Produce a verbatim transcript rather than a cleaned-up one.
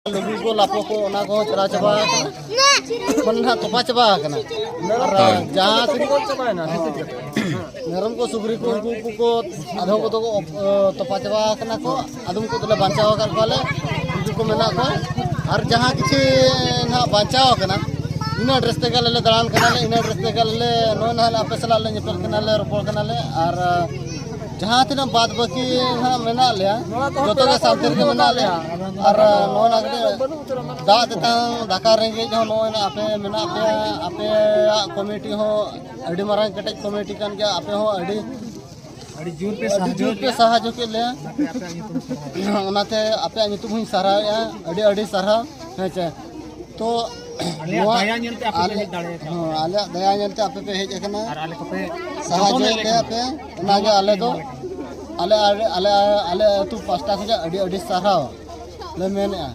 ᱞᱩᱜᱩ ᱠᱚ, ᱞᱟᱯᱚ ᱠᱚ, ᱚᱱᱟ ᱠᱚᱦᱚᱸ ᱪᱟᱞᱟᱣ ᱪᱟᱵᱟ ᱟᱠᱟᱱᱟ, ᱢᱟᱱᱮ ᱱᱟᱦᱟᱜ ᱛᱚᱯᱟ ᱪᱟᱵᱟ ᱟᱠᱟᱱᱟ᱾ ᱟᱨ ᱡᱟᱦᱟᱸ ᱛᱤᱱᱟᱹᱜ ᱢᱮᱨᱚᱢ ᱠᱚ, ᱥᱩᱠᱨᱤ ᱠᱚ, ᱩᱱᱠᱩ ᱠᱚ ᱟᱫᱚᱢ ᱠᱚᱫᱚ ᱠᱚ ᱛᱚᱯᱟ ᱪᱟᱵᱟ ᱟᱠᱟᱱᱟ ᱠᱚ, ᱟᱫᱚᱢ ᱠᱚᱫᱚᱞᱮ ᱵᱟᱧᱪᱟᱣ ᱟᱠᱟᱫ ᱠᱚᱣᱟᱞᱮ, ᱩᱱᱠᱩ ᱠᱚ ᱢᱮᱱᱟᱜ ᱠᱚᱣᱟ᱾ ᱟᱨ ᱡᱟᱦᱟᱸ ᱠᱤᱪᱷᱤ ᱱᱟᱦᱟᱜ ᱵᱟᱧᱪᱟᱣ ᱟᱠᱟᱱᱟ, ᱤᱱᱟᱹ ᱰᱨᱮᱥ ᱛᱮᱜᱮ ᱟᱞᱮ ᱞᱮ ᱫᱟᱬᱟᱱ ᱠᱟᱱᱟᱞᱮ, ᱤᱱᱟᱹ ᱰᱨᱮᱥ ᱛᱮᱜᱮ ᱟᱞᱮ ᱱᱚᱜᱼᱚᱭ ᱱᱟᱦᱟᱜ ᱟᱯᱮ ᱥᱟᱞᱟᱜ ᱞᱮ ᱧᱮᱯᱮᱞ ᱠᱟᱱᱟᱞᱮ, ᱨᱚᱯᱚᱲ ᱠᱟᱱᱟᱞᱮ᱾ ᱟᱨ ᱡᱟᱦᱟᱸ ᱛᱤᱱᱟᱹᱜ ᱵᱟᱫ ᱵᱟᱹᱠᱤ ᱱᱟᱦᱟᱜ ᱢᱮᱱᱟᱜ ᱞᱮᱭᱟ, ᱡᱚᱛᱚ ᱜᱮ ᱥᱟᱱᱛᱤ ᱨᱮᱜᱮ ᱢᱮᱱᱟᱜ ᱞᱮᱭᱟ᱾ ᱟᱨ ᱱᱚᱜᱼᱚᱭ ᱱᱟ ᱠᱟᱹᱴᱤᱡ ᱫᱟᱜ ᱛᱮᱛᱟᱝ ᱫᱟᱠᱟ ᱨᱮᱸᱜᱮᱡ ᱦᱚᱸ ᱱᱚᱜᱼᱚᱭ ᱱᱟ ᱟᱯᱮ ᱢᱮᱱᱟᱜ ᱯᱮᱭᱟ, ᱟᱯᱮᱭᱟᱜ ᱠᱚᱢᱤᱴᱤ ᱦᱚᱸ ᱟᱹᱰᱤ ᱢᱟᱨᱟᱝ ᱠᱮᱴᱮᱡ ᱠᱚᱢᱤᱴᱤ ᱠᱟᱱ ᱜᱮᱭᱟ᱾ ᱟᱯᱮ ᱦᱚᱸ ᱟᱹᱰᱤ ᱟᱹᱰᱤ ᱡᱳᱨ ᱯᱮ ᱟᱹᱰᱤ ᱥᱟᱦᱟᱡᱽᱡᱚ ᱡᱳᱨ ᱯᱮ ᱠᱮᱫ ᱞᱮᱭᱟ᱾ ᱥᱟᱦᱟᱡᱽᱡᱚ ᱠᱮᱫ ᱞᱮᱭᱟ᱾ ᱚᱱᱟᱛᱮ ᱟᱯᱮᱭᱟᱜ ᱧᱩᱛᱩᱢ ᱦᱚᱸᱧ ᱥᱟᱨᱦᱟᱣᱮᱫᱼᱟ, ᱟᱹᱰᱤ ᱟᱹᱰᱤ ᱥᱟᱨᱦᱟᱣ᱾ ᱦᱮᱸ ᱪᱮ? ᱛᱚ ᱟᱞᱮᱭᱟᱜ ᱱᱚᱣᱟ ᱫᱟᱭᱟ ᱧᱮᱞᱛᱮ ᱟᱯᱮ ᱯᱮ ᱟᱞᱮ ᱦᱮᱡ ᱫᱟᱲᱮ ᱟᱠᱟᱫᱟ᱾ ᱦᱚᱸ, ᱟᱞᱮᱭᱟᱜ ᱫᱟᱭᱟ ᱧᱮᱞᱛᱮ ᱟᱯᱮ ᱯᱮ ᱦᱮᱡ ᱟᱠᱟᱱᱟ᱾ ᱟᱨ ᱟᱞᱮ ᱠᱚᱯᱮ ᱥᱟᱦᱟᱡᱽᱡᱚ ᱡᱚᱛᱚᱱᱮᱫ ᱞᱮᱭᱟ ᱞᱮᱭᱟ ᱯᱮ᱾ ᱯᱮ, ᱚᱱᱟᱜᱮ ᱟᱞᱮ ᱫᱚ, ᱟᱞᱮ, ᱟᱞᱮ, ᱟᱞᱮ ᱟᱹᱛᱩ ᱯᱟᱥᱴᱟ ᱠᱷᱚᱱᱟᱜ ᱟᱹᱰᱤ ᱟᱹᱰᱤ ᱥᱟᱨᱦᱟᱣ ᱞᱮ ᱢᱮᱱᱮᱫᱼᱟ᱾